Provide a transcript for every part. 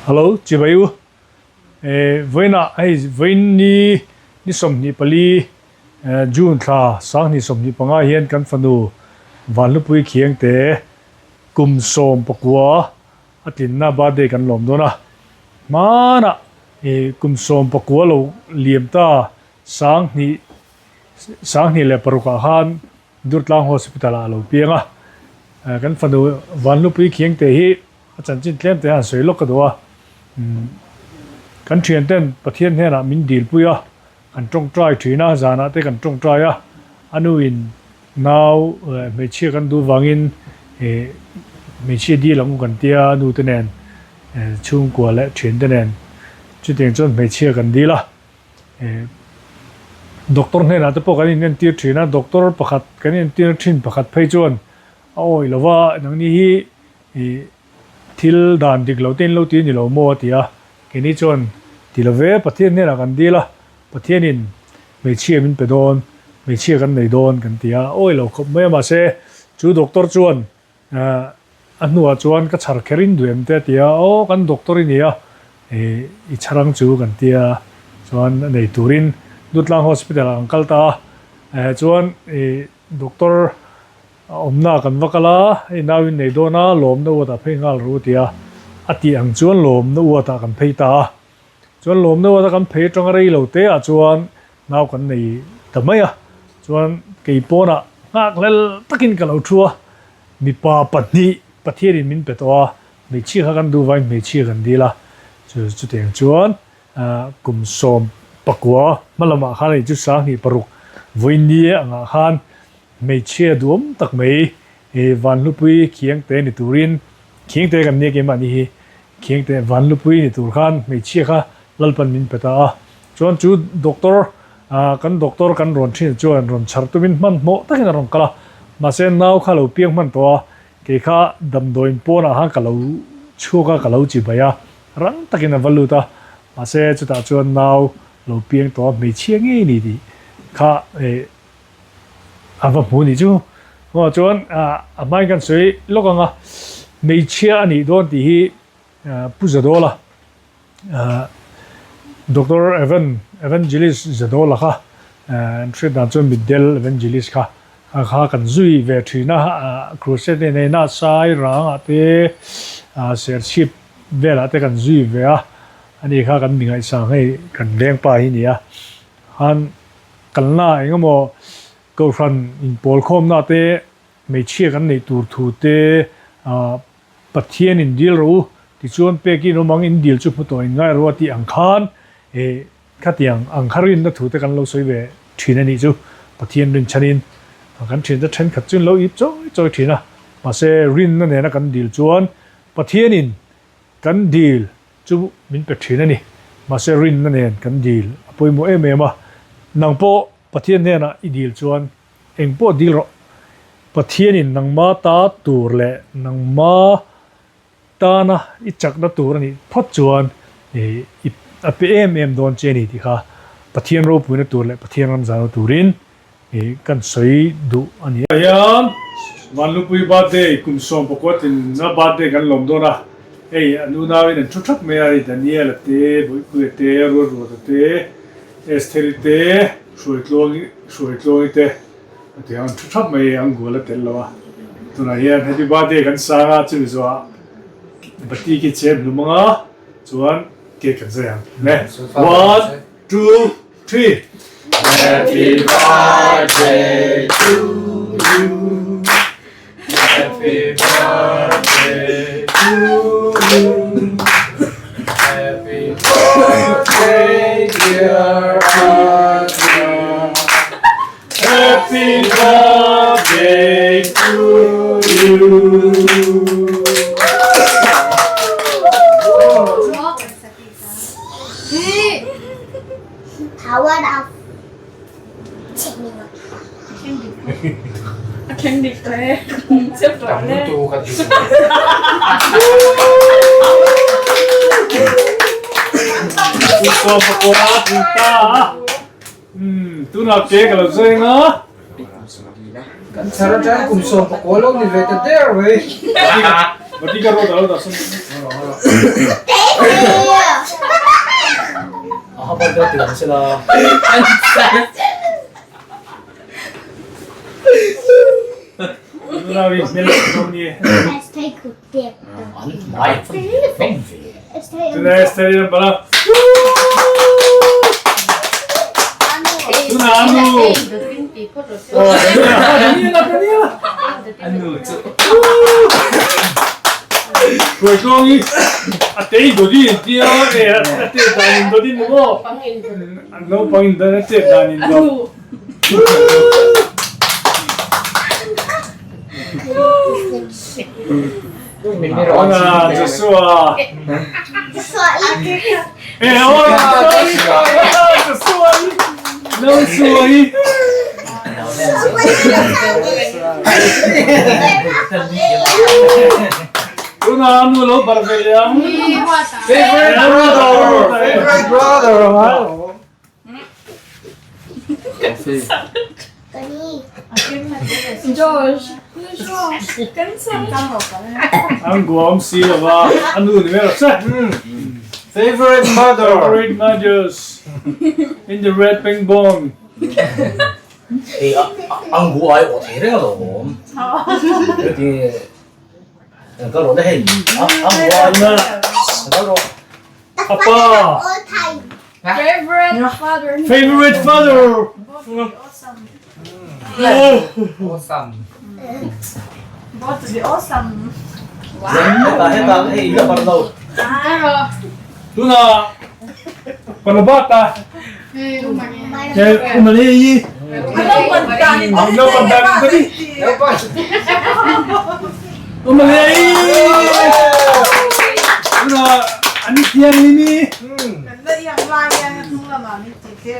Hello chibai u eh vawiinah hei vawiin ni ni 24 June thla 2025 hian kan fanu Vanhlupui Khiangte kum 19 a tlinna birthday kan lawm dawn a hmanah ih kum 19 lo liam ta sanghnih sanghnih leh parukah khan Durtlang Hospital ah a lo piang a, kan fanu Vanlupui Khiangte hi a chanchin tlem te han sawi lawk ka duh a, kan thian ten Pathian hnenah min dilpui a, kan tawngtai thin a, zanah te kan tawngtai a, a nu in nau hmeichhia kan duh vangin hmeichhia dil ang u kan tia a nu te nen chhungkua leh thian te nen chutiang chuan hmeichhia kan dil a. Doctor hnenah te pawh kan inentir thin a, doctor pakhat kan entir thin pakhat phei chuan a awih lo va, nangni hi ih thil dan dik lo te in lo ti a ni lo maw a ti a, keini chuan ti lo ve, Pathian hnenah kan dil a, Pathianin hmeichhia min pe dawn, hmeichhia kan nei dawn kan ti a, a awih lo khawp mai a, mahse chu doctor chuan A hnuah chuan ka chhar kher in duh em te a ti a, aw kan doctor i ni a, i chhar ang chu kan ti a, chuan a nei turin Dutlang Hospital ah kan kal ta a, chuan i doctor a awmna ah kan va kal a, hei nau in nei dawn a, lawmna uat ah phei nghal ru a ti a, a tih ang chuan lawmna uat ah kan phei ta a, chuan lawmna uat a kan phei atanga rei lo te ah chuan Nau kan nei ta mai a, chuan kei pawnah nghak hlel takin ka lo thu a, mipa pahnih Pathianin min pe tawh a, hmeichhia kha kan duh vangin hmeichhia kan dil a, chu chutiang chuan kum 19 hma lamah khan hei chu 26 vawiin angah khan hmeichhia duhawm tak mai Vanhlupui Khiangte ni turin Khiangte kan nia keimahni hi Khiangte Vanhlupui ni tur khan hmeichhia kha Lalpan min pe ta a, chuan chu doctor kan doctor kan rawn thin chuan rawn chhar tumin hmanhmawh takin a rawn kal a, mahse nau kha lo piang hman tawh a, kei kha damdawiin pawnah khan ka lo chhuak a, ka lo chi bai a, rang takin a va lut a, mahse chutah chuan nau lo piang tawh a, hmeichhia ngei ni tih kha a va hmu ni chu. Aw chuan a hmain kan sawi lawk ang a, hmeichhia a nih dawn tih hi Pu Zadawla. Doctor Evan Evangelist Zadola kha an hriat dan chuan Mitdel Evangelist kha kha kan zui ve thin a, crusade te neina sai rangah te serchhip velah te kan zui ve a, ani kha kan mi ngaihsang hei kan vengpa hi ni a, khan kalna engemaw kohhran inpawlkhawmna te hmeichhia kan neih tur thu te Pathian in dil rawh u, tichuan pek in awm ang, in dil chu hmu tawh in ngai rawh a tih ang khan eh khatiang ang kha rinna thu te kan lo sawi ve thin a nih chu. Pathian rinchhanin kan thiante thenkhat chu in lo ip chawi chawi thin a, mahse rinna nena kan dil chuan Pathianin kan dil chu min pe thin a ni. Mahse rinna nen kan dil a pawimawh em em a, nang pawh Pathian hnenah i dil chuan Eng pawh dil rawh. Pathianin nangma ta tur leh nangma tana i chakna tur a nih phawt chuan i a pe em em dawn che a ni tih kha Pathian ropuina tur leh Pathian ram zahna turin kan sawi duh a ni. Hian Vanlupui birthday kum 19 tlinna birthday kan lawm dawn a, hei an unauin an thu thap mai a, hei Daniel-a te, Bawihpuia te, Ruatruata te, Estheri te, Hruaitluangi Hruaitluangi te a ti ang thu thap mai ang gual a tel lo a, tunah hian happy birthday kan sang a chumi zawhah bati khi chem hlum ang a chuan cake kan zai ang le one two three. Happy birthday to you Happy birthday to you Happy birthday dear Adrian Happy birthday to you Power of A thleng dik tawh e. Chep tawh le. Kum 19 a tling ta a. Umm tunah ke ka lo zeng a. Kan chhar atang kum 19 lo ni ve ta der wei. Bati ka rawt a lo dah sawn. Favorite brother! Favorite brother! An guam si lova a nu ni vel che. Favorite mother! Favorite mothers in the red peng bong. Ei ang gu ai aw thei reng alawm. Heti ka rawh le hei ang gu ai ka rawh. Apa. Favorite father. Favorite father. Awesome. Born to be awesome. Heta heta hei la par lo. Tuna Parabata. Umali. Ano pandan tadi? Umali. Tuna ani tiang ini. Ki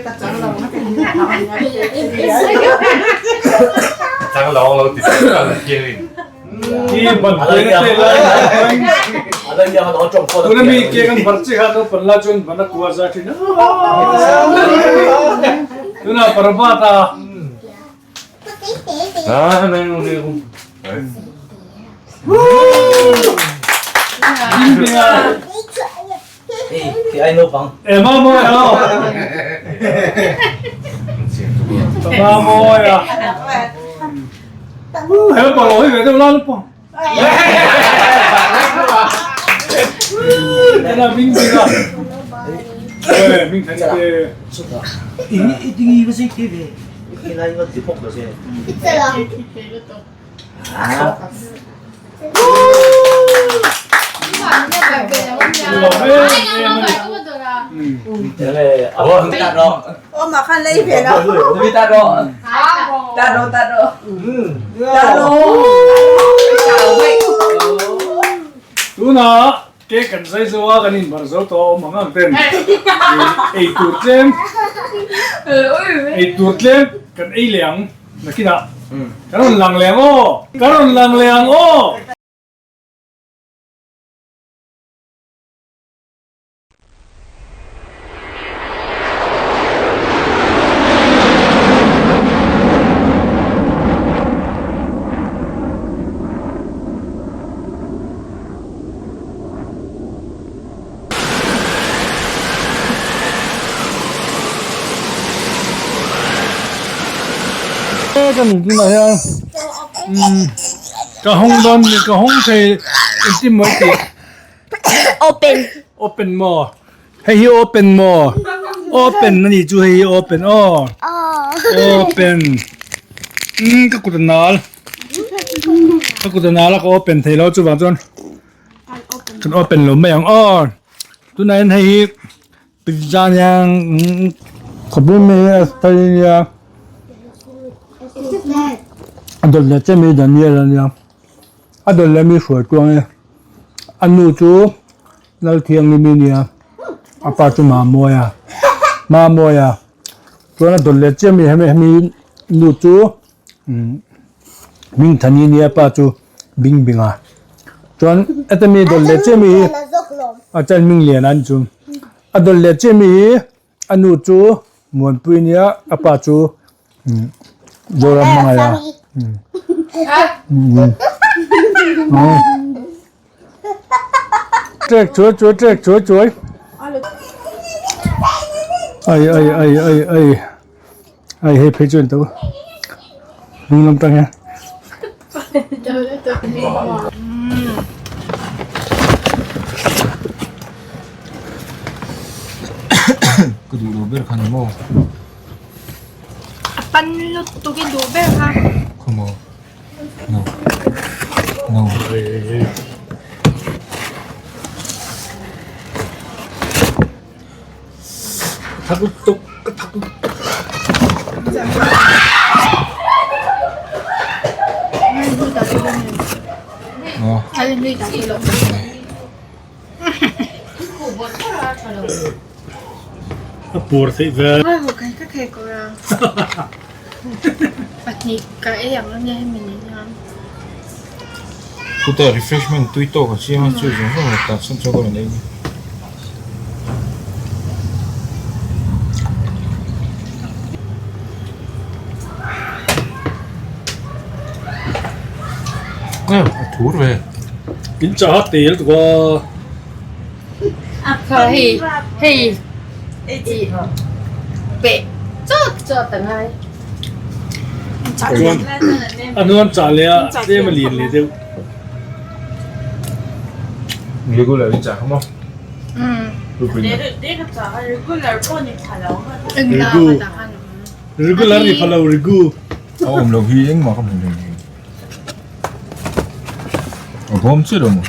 ban te te lai. A la iang a tawng pawh Tuna mi ke kan bar chi kha to panla chun bana kuwa za thin. Tuna Parabata. Ei ki ai naupang. E ma mawi a. Ma mawi a. He pa lo hi ve deuh la pa. Tuna ming ming a. E ming than te. I tingi va sei te ve. Ki lai va ti pok lo se. Tuna ke kan zai zo a kan inbar zo tawh awm ang ang ten ei tur tlem ei tur tlem kan ei leh ang nakinah kan rawn lang leh ang aw kan rawn lang leh ang aw. Ka ni tunah hian umm ka hawng dawn ka hawng thei engtin maw tih Open. Open maw hei hi open maw open a nih chu hei hi open aw open umm ka kut a nal ka kut a nal a ka open thei lo chuvang chuan kan open lo mai ang aw tunah hian hei hi pizza nia khawpui mai a style nia a dawt leh chiah mai Daniel a nia. A dawlh leh mi hruai tuang e. A nu chu Lalthianglimi nia, a pa chu Mamawia, Mamawia. Chuan a dawlh leh chiah mi hemi hemi nu chu umm Hmingthani nia, a pa chu Bingbinga. Chuan heta mi dawlh leh chiah mi hi a chuan Hmingliana a ni chu. A dawlh leh chiah mi hi a nu chu Muanpui nia, a pa chu Zoram hmangaih a. Trek chuai chuai trek chuai chuai. Ai ai ai ai ai ai hei phei chuan to hnung lam tang hian. Ka duh lo ber kha ni maw? A pan lutuk i duh ber kha. Khaw maw? No. No. Thak lutuk ka thak lutuk. A pur theih vel. Chutah refreshment tui tawk a siam a chu zawng zawng leh tah chuan chaw ka rawn ei mai. A thur ve. In chaha tel tuk a. Hei hei pe chawt chawt a ngai. Chuan a hnuan chah leh a tlem a lian leh deuh. Regular in chah kha maw? Regu regular ni phalo regu. A awm loh hi engmah ka hmu hlei hlei. A bawm chiah lo maw?